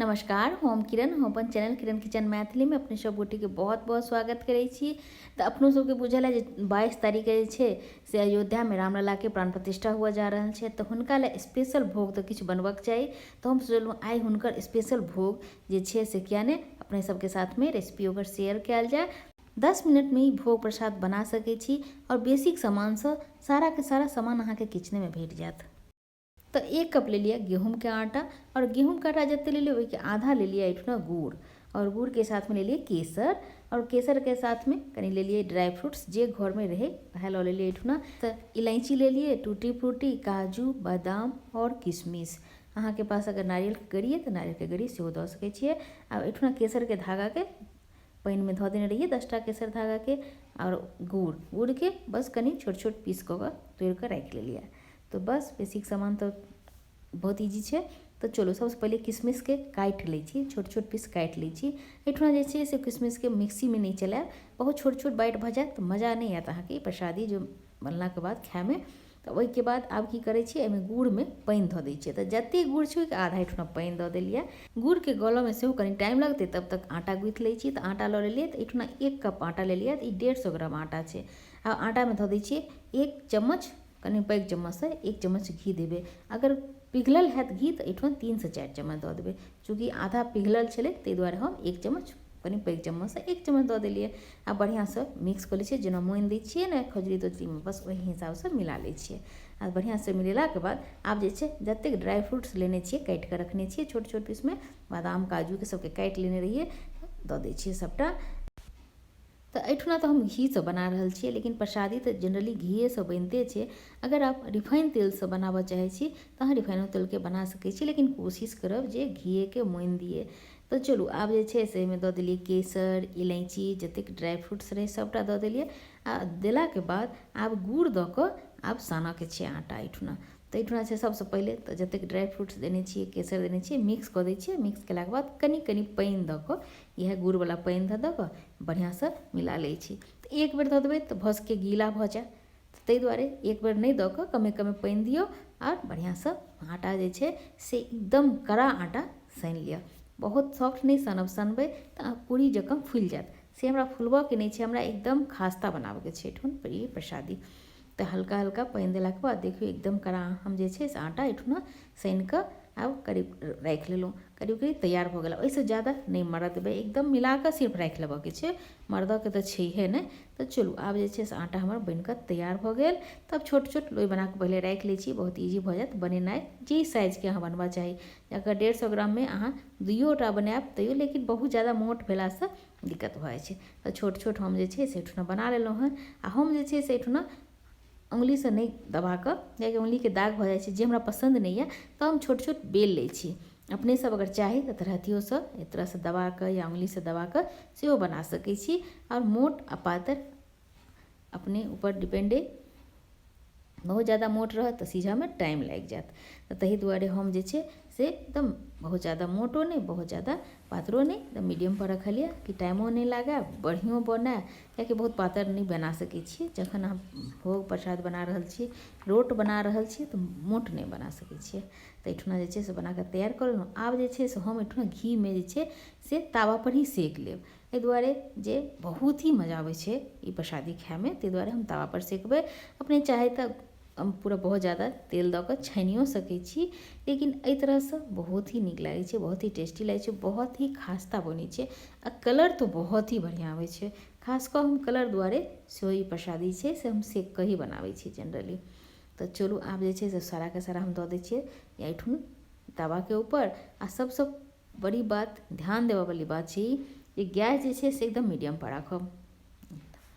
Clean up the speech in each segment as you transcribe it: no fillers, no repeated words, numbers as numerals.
नमस्कार, हम किरण। हम अपन चैनल किरण किचन मैथिलीमे अपने सब गोटेके बहुत बहुत स्वागत करै छी। तऽ अपनो सबके बुझल है जे 22 तारीखके जे छै से अयोध्यामे रामललाके प्राण प्रतिष्ठा हुअ जा रहल छै, तऽ हुनका लए स्पेशल भोग तऽ किछु बनबऽके चाही। तऽ हम सोचलहुँ आइ हुनकर स्पेशल भोग जे छै से किया नहि अपने सबके साथमे रेसिपी ओकर शेयर कयल जाय। 10 मिनटमे ई भोग प्रसाद बना सकै छी आओर बेसिक सामानसँ साराके सारा सामान अहाँके किचनेमे भेट जायत। तऽ 1 कप लेलियै गहूँमके आटा, आओर गहूँमके आटा जते लेलियै ओहिके आधा लेलियै एहिठुना गुड़, आओर गुड़के साथमे लेलियै केसर, आओर केसरके साथमे कनि लेलियै ड्राइ फ्रूट्स जे घरमे रहै वएह लऽ लेलियै एहिठुना। तऽ इलायची लेलियै, टूटी फ्रूटी, काजू, बादाम आओर किशमिश। अहाँके पास अगर नारियलके गरी अइ तऽ नारियलके गरी सेहो दऽ सकै छियै। आब एहिठुना केसरके धागाके पानिमे धऽ देने रहियै, 10टा केसर धागाके, आओर गुड़के बस कनि छोट छोट पीस कऽ कऽ तोड़ि कऽ राखि लेलियै। तऽ बस बेसिक सामान तऽ बहुत इजी छै। तऽ चलू सबसँ पहिले किशमिशके काटि लै छी, छोट छोट पीस काटि लै छी। एहिठुना जे छै से किशमिशके मिक्सीमे नहि चलायब, बहुत छोट छोट बाइट भऽ जायत तऽ मजा नहि आयत अहाँके प्रसादी जे बनलाके बाद खायमे। तऽ ओहिके बाद आब की करै छियै, एहिमे गुड़मे पानि धऽ दै छियै। तऽ जतेक गुड़ छै ओहिके आधा एहिठुना पानि दऽ देलियै। गुड़के गलऽमे सेहो कनि टाइम लगतै, तब तक आटा गुथि लै छी। तऽ आटा लऽ लेलियै, तऽ एहिठुना 1 कप आटा लेलियै, तऽ ई 150 ग्राम आटा छै। आब आटामे धऽ दै छियै 1 चम्मच, कनि पैघ चम्मचसँ 1 चम्मच घी देबै। अगर पिघलल हैत घी तऽ एहिठुना 3 से 4 चम्मच दऽ देबै। चूँकि आधा पिघलल छलै ताहि दुआरे हम 1 चम्मच, कनि पैघ चम्मचसँ 1 चम्मच दऽ देलियै। आ बढ़िआँसँ मिक्स कऽ लै छियै, जेना मोनि दै छियै ने खजूरी तजूरीमे, बस ओहि हिसाबसँ मिला लै छियै। आ बढ़िआँसँ मिलेलाके बाद आब जे छै जतेक ड्राइ फ्रूट्स लेने छियै, काटि कऽ रखने छियै छोट छोट पीसमे, बादाम काजूके सबके काटि लेने रहियै, दऽ दै छियै सबटा। तऽ एहिठुना तऽ हम घीसँ बना रहल छियै, लेकिन प्रसादी तऽ जनरली घीएसँ बनिते छै। अगर आप रिफाइन तेलसँ बनाबऽ चाहै छी तऽ अहाँ रिफाइनो तेलके बना सकै छी, लेकिन कोशिश करब जे घीएके मोनि दियै। तऽ चलू आब जे छै से एहिमे दऽ देलियै केसर, इलायची, जतेक ड्राइ फ्रूट्स रहै सभटा दऽ देलियै। आ देलाके बाद आब गुड़ दऽ कऽ आब सानऽके छै आटा एहिठुना। तऽ एहिठुना छै सबसँ पहिले तऽ जतेक ड्राइ फ्रूट्स देने छियै, केसर देने छियै, मिक्स कऽ दै छियै। मिक्स केलाके बाद कनि कनि पानि दऽ कऽ, इएह गुड़वला पानि दऽ दऽ कऽ बढ़िआँसँ मिला लै छी। तऽ एक बेर दऽ देबै तऽ भऽ सकैए गीला भऽ जाय, ताहि दुआरे एक बेर नहि दऽ कऽ कमे कमे पानि दियौ आओर बढ़िआँसँ आटा जे छै से एकदम कड़ा आटा सानि लिअ। बहुत सॉफ्ट नहि सानब, सनबै तऽ पूरी जकाँ फुलि जायत, से हमरा फुलबऽके नहि छै, हमरा एकदम खास्ता बनाबऽके छै एहिठुन ई प्रसादी। तऽ हल्का हल्का पानि देलाके बाद देखियौ एकदम कड़ा हम जे छै से आटा एहिठुना सानि कऽ आब करीब राखि लेलहुँ, करीब करीब तैयार भऽ गेल। ओहिसँ ज्यादा नहि मरदबै, एकदम मिला कऽ सिर्फ राखि लेबऽके छै, मरदऽके तऽ छैहे नहि। तऽ चलू आब जे छै से आटा हमर बनि कऽ तैयार भऽ गेल। तब छोट छोट लोइ बना कऽ पहिले राखि लै छी, बहुत इजी भऽ जायत बनेनाइ, जे साइजके अहाँ बनबऽ चाही। अगर 150 ग्राममे अहाँ दुइयोटा बनायब तैयो, लेकिन बहुत ज्यादा मोट भेलासँ दिक्कत भऽ जाइ छै। तऽ छोट छोट हम जे छै से एहिठुना बना लेलहुँ हँ। आ हम जे छै से एहिठुना उंगलीसँ नहि दबा कऽ, कियाकि उंगलीके दाग भऽ जाइ छै जे हमरा पसन्द नहि यऽ, तऽ हम छोट छोट बेल लै छी। अपने सब अगर चाही तऽ तरहथियोसँ एहि तरहसँ दबा कऽ या उंगलीसँ दबा कऽ सेहो बना सकै छी। आओर मोट आ पातर अपने ऊपर डिपेंड अइ, बहुत ज्यादा मोट रहत तऽ सीझऽमे टाइम लागि जायत। तऽ ताहि दुआरे हम जे छै से एकदम बहुत ज्यादा मोटो नहि, बहुत ज्यादा पातरो नहि, एकदम मीडियमपर रखलियै कि टाइमो नहि लागै, बढ़िओँ बनय, कियाकि बहुत पातर नहि बना सकै छियै। जखन अहाँ भोग प्रसाद बना रहल छी, रोट बना रहल छी, तऽ मोट नहि बना सकै छियै। तऽ एहिठुना जे छै से बना कऽ तैयार कऽ लेलहुँ। आब जे छै से हम एहिठुना घीमे जे छै से तावापर ही सेक लेब, एहि दुआरे जे बहुत ही मजा आबै छै ई प्रसादी खाइमे, ताहि दुआरे हम तावापर सेकबै। अपने चाहे तऽ हम पूरा बहुत ज्यादा तेल दऽ कऽ छानिओ सकै छी, लेकिन एहि तरहसँ बहुत ही नीक लागै छै, बहुत ही टेस्टी लागै छै, बहुत ही खास्ता बनै छै आ कलर तऽ बहुत ही बढ़िआँ आबै छै। खास कऽ हम कलर दुआरे सेहो ई प्रसादी छै से हम सेक कऽ ही बनाबै छी जनरली। तऽ चलू आब जे छै से साराके सारा हम दऽ दै छियै एहिठुन तावाके ऊपर। आ सबसँ बड़ी बात ध्यान देबऽवाली बात छै ई जे गैस जे छै से एकदम मीडियमपर राखब,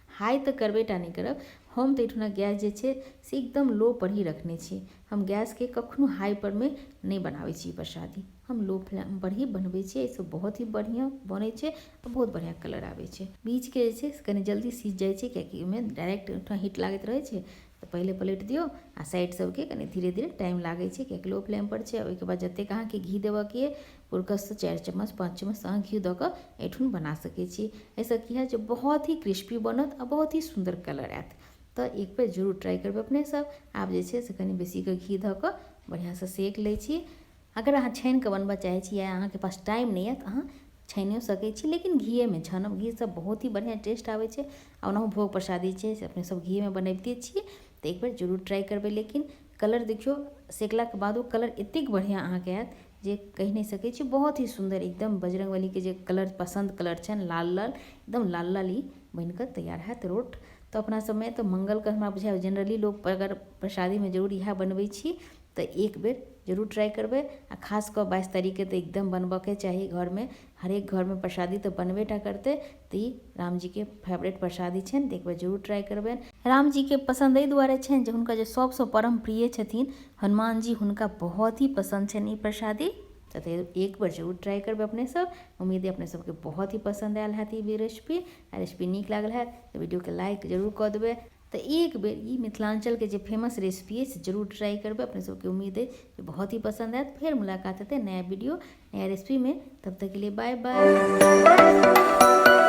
हाइ तऽ करबे टा नहि करब। हम तऽ एहिठुना गैस जे छै से एकदम लोपर ही रखने छी। हम गैसके कखनो हाइपरमे नहि बनाबै छी प्रसादी, हम लो फ्लेमपर ही बनबै छी। एहिसँ बहुत ही बढ़िआँ बनै छै आ बहुत बढ़िआँ कलर आबै छै। बीचके जे छै से कनि जल्दी सीझ जाइ छै, कियाकि ओहिमे डायरेक्ट हीट लागैत रहै छै। तऽ पहिले पलटि दियौ आ साइड सबके कनि धीरे धीरे टाइम लागै छै, कियाकि लो फ्लेमपर छै। ओहिके बाद जतेक अहाँके घी देबऽके अइ, पुरकससँ 4 चम्मच 5 चम्मच अहाँ घी दऽ कऽ एहिठुन बना सकै छी। एहिसँ की हैत जे बहुत ही क्रिस्पी बनत आ बहुत ही सुन्दर कलर आयत। तऽ एक बेर जरूर ट्राइ करबै अपने सब। आब जे छै से कनि बेसीके घी धऽ कऽ बढ़िआँसँ सेक लै छी। अगर अहाँ छानिकऽ बनबऽ चाहै छी या अहाँके पास टाइम नहि यऽ तऽ अहाँ छानिओ सकै छी, लेकिन घीएमे छानब। घीसँ बहुत ही बढ़िआँ टेस्ट आबै छै आ ओनाहु भोग प्रसादी छै से अपने सब घीएमे बनबिते छियै, तऽ एक बेर जरूर ट्राइ करबै। लेकिन कलर देखियौ, सेकलाके बादो कलर एतेक बढ़िआँ अहाँके आयत जे कहि नहि सकै छी। बहुत ही सुन्दर एकदम बजरंगबलीके जे कलर पसन्द कलर छनि, लाल लाल, एकदम लाल लाल ई बनिकऽ तैयार हैत रोट। तऽ अपना सबमे तऽ मंगलके हमरा बुझाइए जेनरली लोक अगर प्रसादीमे जरूर इएह बनबै छी, तऽ एक बेर जरूर ट्राइ करबै। आ खास कऽ 22 तारीखके तऽ एकदम बनबऽके चाही घरमे, हरेक घरमे प्रसादी तऽ बनबे टा करतै। तऽ ई रामजीके फेवरेट प्रसादी छनि, तऽ एक बेर जरूर ट्राइ करबै। रामजीके पसन्द एहि दुआरे छनि जे हुनकर जे सबसँ परम प्रिय छथिन हनुमान जी, हुनका बहुत ही पसन्द छनि ई प्रसादी। तऽ एक बेर जरूर ट्राइ करबै अपने सब। उम्मीद अपने सबके बहुत ही पसन्द आयल हैत ई रेसिपी। आ रेसिपी नीक लागल हैत तऽ वीडियोके लाइक जरूर कऽ देबै। तऽ एक बेर ई मिथिलाञ्चलके जे फेमस रेसिपी अछि से जरूर ट्राइ करबै। अपने सबके उम्मीद अछि जे बहुत ही पसन्द आयत। फेर मुलाकात हेतै नया वीडियो नया रेसिपीमे, तब तक के लिए बाय बाय।